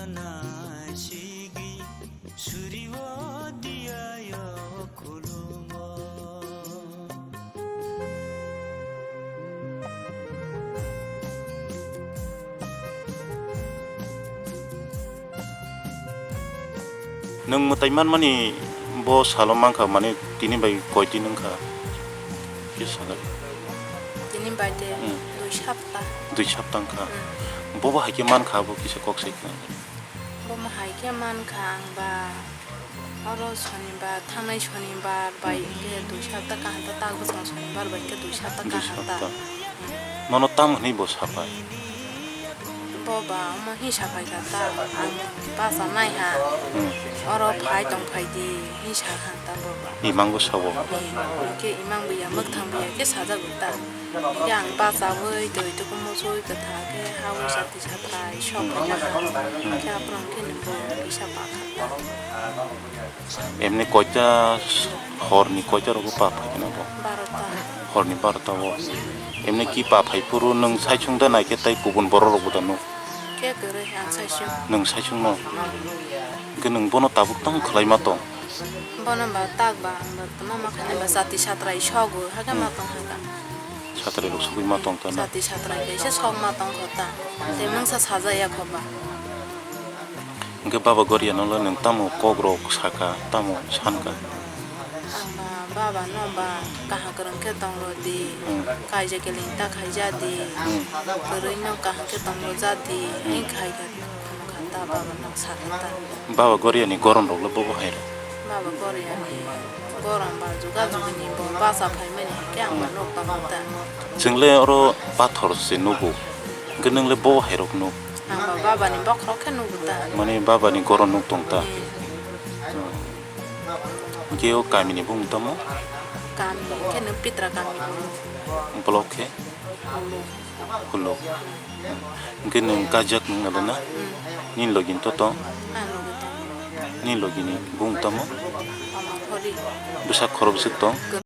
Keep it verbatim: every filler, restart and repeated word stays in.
Naisigi suriwo diyayo khulumo. Nwng mwtai manmani bo salo mankha, mane tini bai koi din wngkha? Kisa sakha. Tini bai de Hmm. dui sapta. Dui sapta wngkha. Hmm. Bobo hai khe mankha, bo kisa kok sai khna. Bomo hai khe mankha ang ba oro sonibar, thangnai sonibar bai Hmm. khe dui sapta kaham ta, tak bwskango sonibar bai khe dui sapta Dui kaham ta. sapta. Nono tamo hwnwi bo sapai? Bo ba omo hwnwi sapai kha ta, ang basa nai ha. Hmm. Oro phai tong phai di hwnwi sa kha ta bo ba. Imang bo sao? Eh, hwnkhe imang bo ya, mwkhang bo ya khe sajak bo ta. Hwnkhe ang bachaui twi tukumu chui kwthang khe haui sati sathai sok phai na ha. Hmm. Hwnkhe aphuru hwnkhe nwng bo kisa pa kha ta. Emni koita s-, horni koita rogo pa phai kheno bo? Barota. Horni barota o. Emni ki pa phai phuru nwng saichung da nai khe tai kubun borok rok bo da nuk? Khe kwrwi ang saichung. Nwng saichung no? Hmm. Hwnkhe nwng bono tabuk tamo khwlai ma tong? Bono ba tak ba ang ba tamo ma khainai ba chati satrai sogo hakhe ma Hmm. tong hakha. Satrai rok sogwi ma tong ta na? Chati satrai kaisa sok ma tong kho ta. Tei mungsa sajaya kho ba. Hwnkhe Baba Goria no le nwng tamo kok rok sakha, tamo sankha? Ang ba, Baba no ba kaham kwrwng khe tong rw di, Hmm. kaisa kiling ta khai ja di, Hmm. kwrwi no kaham khe tong rw ja di, Hmm. hwnwi khai kha, khum kha ta, Baba no sakha ta. Baba Goria ni goron rok le bobo hai rok? Baba Goria ni goron ba juga jugi ni bo basa phai mani hwnkhe ang ba nuk tong ta. Chwng le oro pathor se nugo, hwnkhe nwng le bobo hai rok nuk? Ang ba Baba ni bokhorok khe nugo ta. Mane Baba ni goron nuk tong ta? Hmm. Hwnkhe o kami ni bumung tamo? Kami khe no Pitra kami ni bumung. Block khe? Hulo. Hulo. Hwnkhe nwng kajak nwng alo na? Hmm. Nini logi ni to tong? Ah, logi tong. Nini logi ni bumung tamo? Ama khori. Bwsak khorok bwswk tong?